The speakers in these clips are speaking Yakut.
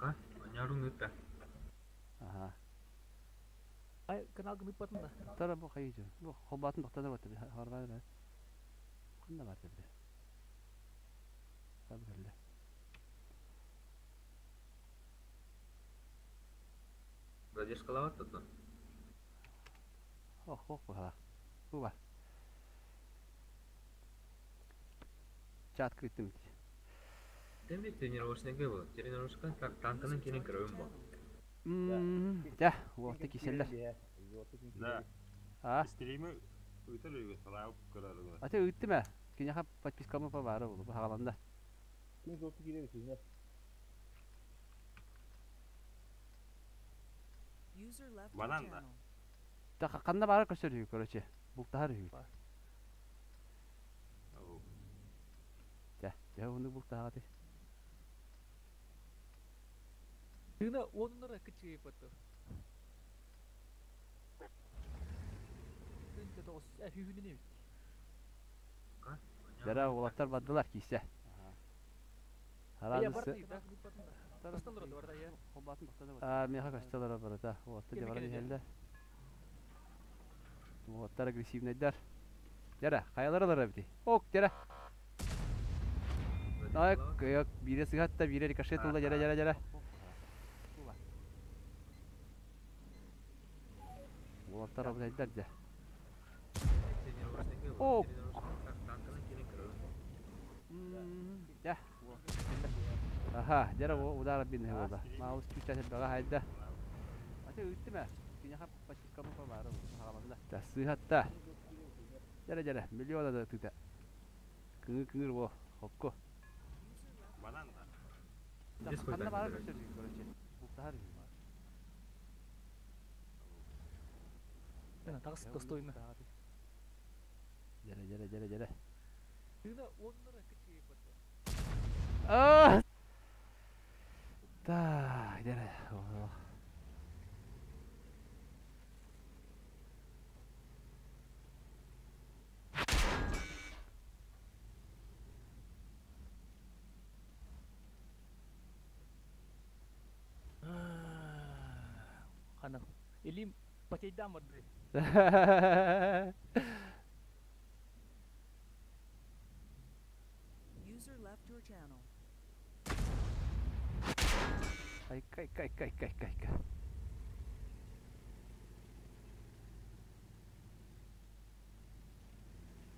Онньоорун ыытта. Аха. Ай, каналгын ыыппатын да. Тара бу хайы Бу холбаатын тохтонор бат харбаа бат. Ханна бар дебде. Табы кэллэ. Задержкалаабат да Ох, ох, баха. Бу бар. Чат кыттым. Демек тренировочныйга был. Тренировочка так танканан кирен көрөбүн бу. Дә, уолта киселлер. Да. А? Стримы ыытар үгүс, салаабыт көрөр. Аты ыыттым ээ. Киниэхэ подпискамы па баара буолу, бу хагаланда. Ким золото киирэр үсүһүнэ. User left your Банан да. channel. Та ханна баара көстөр үһү, короче. Бултаһар үһү. Дә, дә уну бултаһагаты. Тына оннора кычыйып баттыр. Тынча тоғыз, хүүхүнүн эбит. Дара уолаттар бардылар кисе. Ая, Харадысы. барда да. Бастан турады барда я. А, меха көстөлөр барыта. Уолаттар Кеме дебаран келеде? иһэллэр. Уолаттар агрессивныйдар. Дара, хаялар алар бити. Ок, дара. Так, yok, бире сыгатта, бире рикошет ылла, жара, жара, жара. Уолаттар абылайдар дьэ. Ок. Танканан кирен көрөбүн бу. Дьэ. Аха, дьэ удара бин буолла. Маус күчтэ бага хайда. Аты ыттым ээ. Киниэхэ подпискамы па баара хагаланда. Та сыхатта. Жара жара, миллиона да тыта. Кыңыр кыңыр во, хокко. Банан да. Здесь хоть Ханна баара так көстөр короче. Бултаһар. Тына тагыс достойно. Жара жара жара жара. Тына оннора кычыйып баттыр. А! Так, жара. О. Хана. Илим потейдам барды. User left your channel. Ай, кай, кай, кай, кай, кай, кай.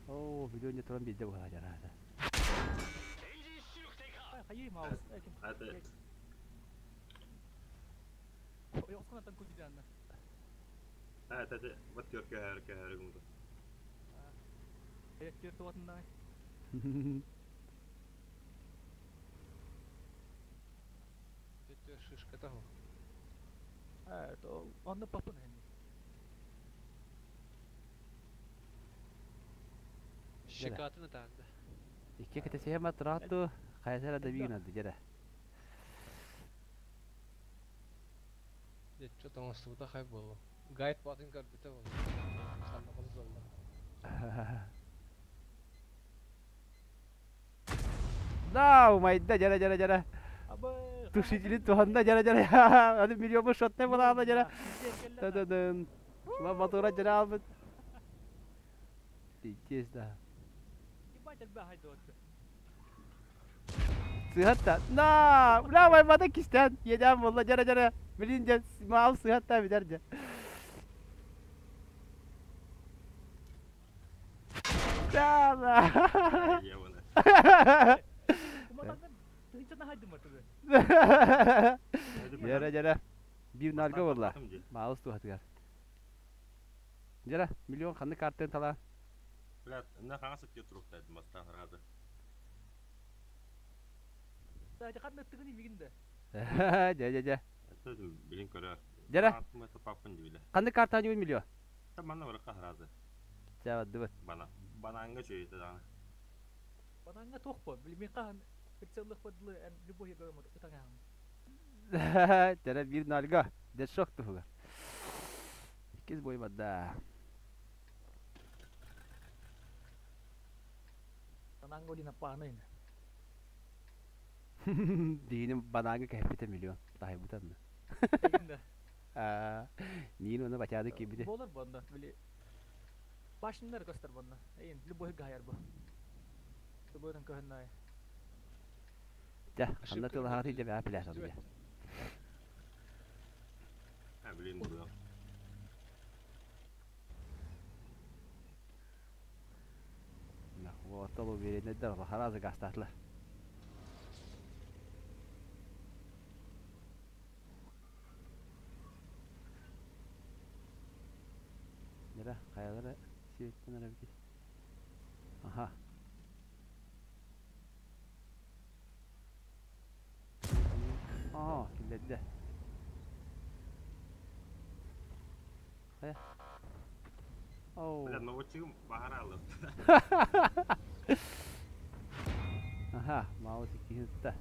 О, видео туран бидде була жара. Ай, хайы маус. Это Ой, оскона танку диданна. это вот көр көр гумду. Электр туатында. Тетя шишка того. А, то онны папын хәни. Щекатын атаанда. Икки кете сема трату, хайсара да бигна жара. Дечче тоңостубута хай болу. Гайд батын көрбүтэ болу. Ханна болу. Да, умайда жара жара жара. Абы. Тушители туханда жара жара. Аны миллион шотне була ала жара. Та-да-дын. Шула батыра жара албыт. Тез да. Ебать, альба хайдот. Сыхатта. На, ура ваймада кистен. Едем болла жара жара. Билинже мал сыхатта битер же. Да, да. Явана. Куматандан тынчана хайдым барды. Жара жара. Бир нарга болла. Маус тухатыгар. Жара, миллион ханны карттын тала. Блядь, на хагасы тет туруктайды мастан разы. Да, ханны тыгыны мигинде. Жа жа жа. Это билин көрөр. Жара. Это папын дибиле. Ханны карта анюн миллион. Та манна баракка разы. Жа дыбыт. Бана бананга чөйдө дагы. Бананга тохпо, билмей кахан прицеллых подлы, эн любой егорым ытаңаң. Жара бир нарга. Дешок тухугар. Иккиз бой бадда. Бананга олина паны. Дииним банааҥҥа кэһэппитэ миллион. Таһыйбыта онно. Эйигин да. Аа, Ниин уонна бачаады киирбитэ. Буолар буонна, били башнялар көстөр буонна. Эйин, любой гайар бу. Любойтан көһүннай. Дьэ, ханна тылаһаҕытый дьэ бэҕэ пляж дьэ. А, блин, было. Уоттал увереннайдар харазы гастаатылар. Дьэ, хайалара сиэттэн эрэбити. Аха. Аа, киллэрдэ. Хайа? Оу. Бля, новочигым баһаралым. Аха, маус иккиһин ытта.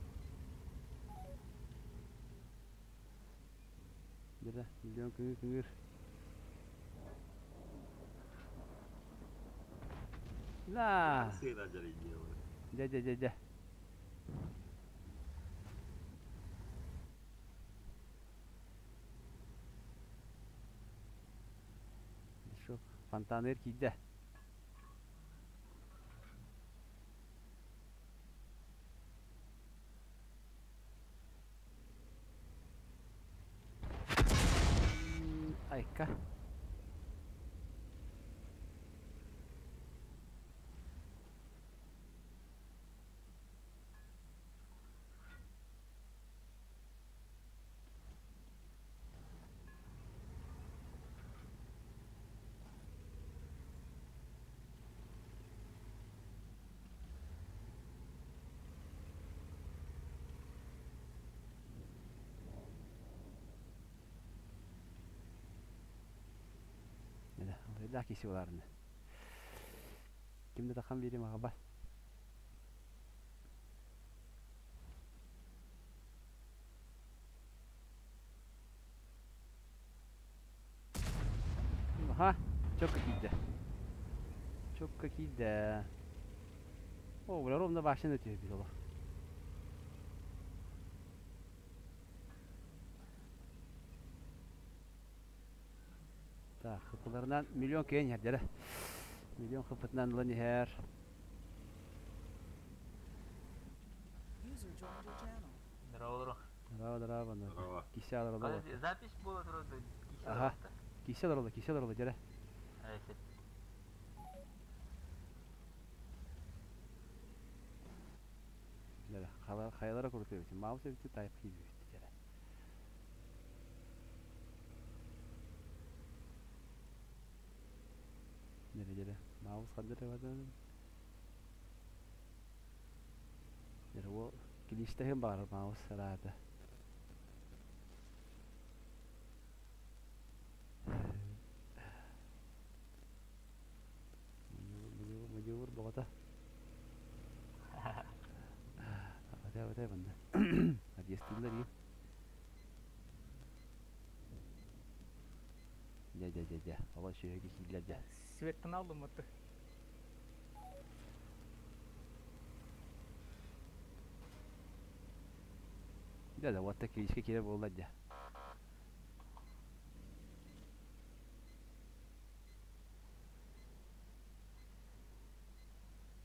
Дьэ, миллион күҥү күҥүр. На! Сыра дьарыйдиэ. Дьэ, дьэ, дьэ, дьэ. Шо, фонтанер киирдэ. Айка. Алайдаах киси боларны. Ким да тахан бири маҕаба. Аха, чөккө киирдэ. Чөккө киирдэ. О, бля, ровно башня түһэрбит олох. Так, хыпыларынан миллион киэн иһэрдэрэ. Миллион хыпытынан ылан иһэр. User joined your channel. Здорово. Здорово, здорово. Здорово. Кисе алар Запись була тура Аха. Кисе алар кисе алар дьэрэ. Дьэрэ, хайалара курутуйбут. Маус эбити тайп киирбит дьэрэ. Дьэрэ, дьэрэ. Маус ханна бадан. Дьэрэ, ол килиистэһин баҕарар маус араата. Модьуур боҕото. Абата абата манна. Объяснилар и. Дьэ дьэ дьэ дьэ. Ола сүөһү кииллэр дьэ. Светтан алдым отты. Дьэ да уотта киришке киирэ буолла дьэ.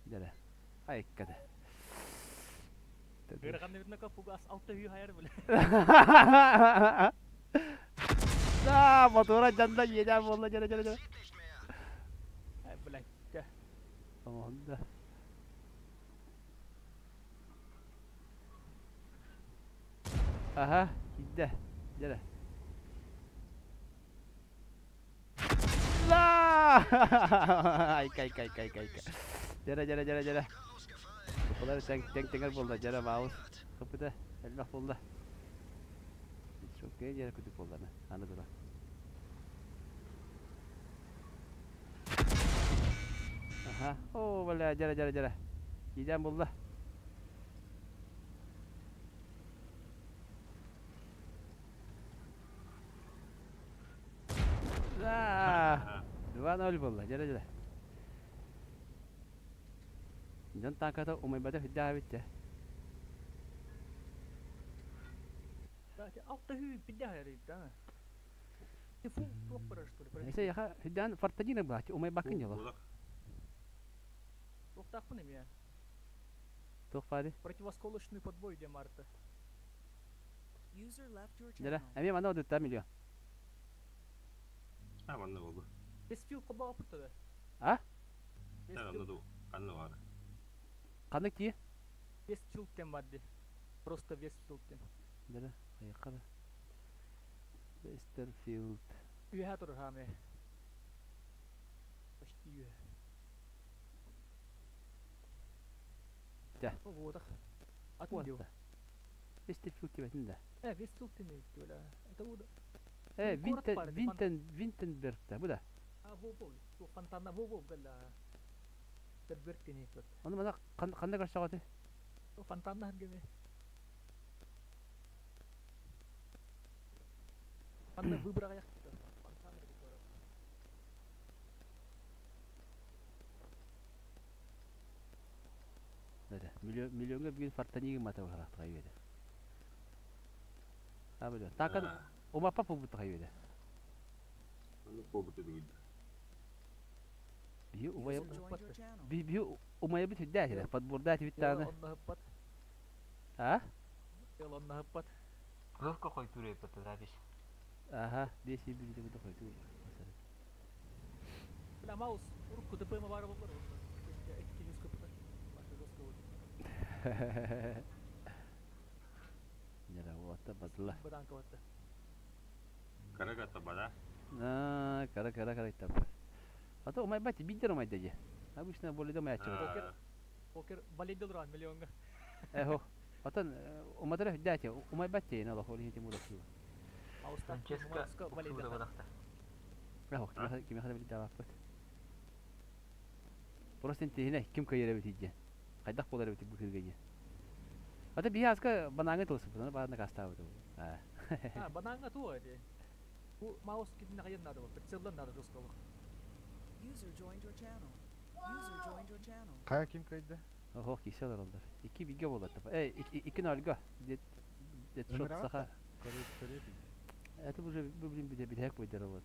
Дьэ айыкката. Ыарахан эбит нака фугас алта үһү хайар бile. Да, мотора дьанда иэдээн буолла дьэ дьэ дьэ. Ай, блядь. Дьэ. Оҥоһунда. Аха, киирдэ. Дьэ. Да! Айка, айка, айка, айка, айка. Дьэрэ, дьэрэ, дьэрэ, дьэрэ. Кыпылар тэҥ тэҥ тэҥэр буолла, дьэрэ маус. Кыпыта элбэх буолла. Чөккэ дьэрэ күтүк буолла аны тура. Аха. О, бля, дьэрэ, дьэрэ, дьэрэ. Киидэн булла. Да! 2-0 буолла, дьэрэ, дьэрэ. Дьон тааҥката умайбата үрдээх эбит дьэ. Алта хүү пидя хайар да. Ти фул туох барар, что ли? Эсе яха хүдән фартадина баати умай бакын яло. Улак. Туохтаахпын эмиэ. Туох баары. Противосколочный подбой де Марта. User left your Дера, channel. эми мана одутта миллион. А, манна болду. Вестфилд кобаа путтада. А? Так, анна ду. Канны бар. Канык ти? Вестфилд тем барды. Просто Вестфилд тем. Дера, хайкара. Вестерфилд. Үйэ турар хааме. Почти үйэ. Да. Вот. Атын дeo. Вестерфилд деп айтын да. Вестфилд тем бля. Это вот. Э, Город Винтен бар, Винтен Винтенбергте, бу да. А, во во. Ту фонтанна во во гала. Терберг тени вот. Оны мана кандай көрсөгөтү? Фонтанна хангеме. Манна выбрага яхты. Фонтанна город. Да, миллион миллионга бүгүн фартаниги мата барак кайбеде. А биле. Такан умапа побут кайбеде. Аны побут эдигид. Би умая User joined your channel. би би умая бит хүдәһи подборда бит таны. Онна хыппат. А? Онна хыппат. Кровка кой туры пата запись. Ага, беси би бит кой ту. Бля, маус урукку ДПМ бар болар. 200 кпт. Башы жестко вот. Нера вот базла. Баданка вот. Карагата бада. А, кара кара кара тап. А то умай бати бидер умай деже. Обычно более дома ячы. Покер. Покер валидил ран миллионга. Эхо. Атан уматара хүдәти умай бати на лохоли хити мудак. Маус так. Франческа Мауска уксуда валидил. бодакта. Эхо, ким ким хада бит давап. Просто интихине ким кайра бит иде. Кайдак болар бит бу киргене. Ата бихаска банаңы тылсы, бана бана кастабы. А. А, бананга ту эти. Бу маус китин кайын надо был. Прицелдан надо жестко. User joined your channel. User joined your channel. Кая ким кайда? Охо, киселер олдар. Ики биге болот. Эй, ики нольга. Дет дет шот саха. Көрө Это уже блин биде биде койдер болот.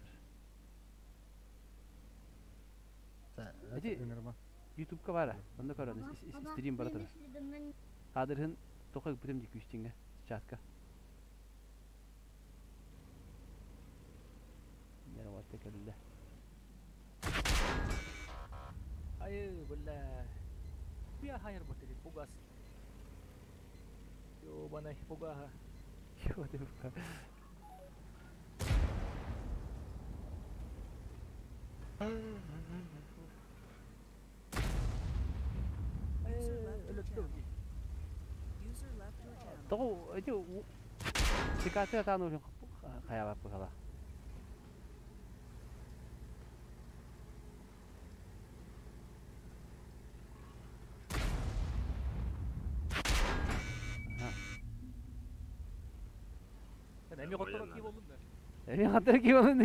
Эти YouTube'ка бара. Онда көрөн стрим бара турар. Адырын тоқой бүтүм ди күстиңге чатка. Нера ватта келди. Ай, бля. Пия хайр бутили, пугас. Йо, банай, пугаха. Йо, деп. User left your channel. User left your channel. Тоҕу эти сикаты тану хаябап бухала. Эми котторо ки болдум да. Эми котторо ки болдум.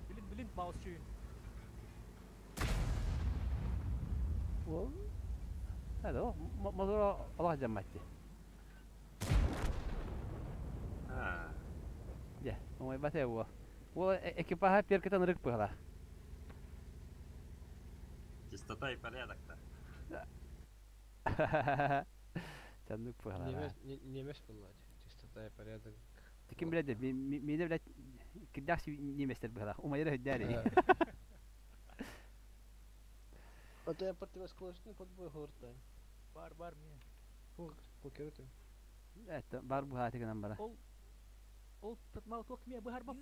Билин билин маус чүйүн. Ол Hadi motor Allah jammatти. А. Дьэ, оҥой бата буо. Ол экипажа перкетен ырык быһала. Чистота и порядок-то. Чаннык быһала. Немес немес булла. Чистота и порядок. Ким билет, мине билет кирдах неместер быһала. Умайра хөддәри. А то я противосколочный подбой гортай. Бар бар мне. Покер ты. Это бар быһа тегенен бара. Ол ол татмал ток ме быһар.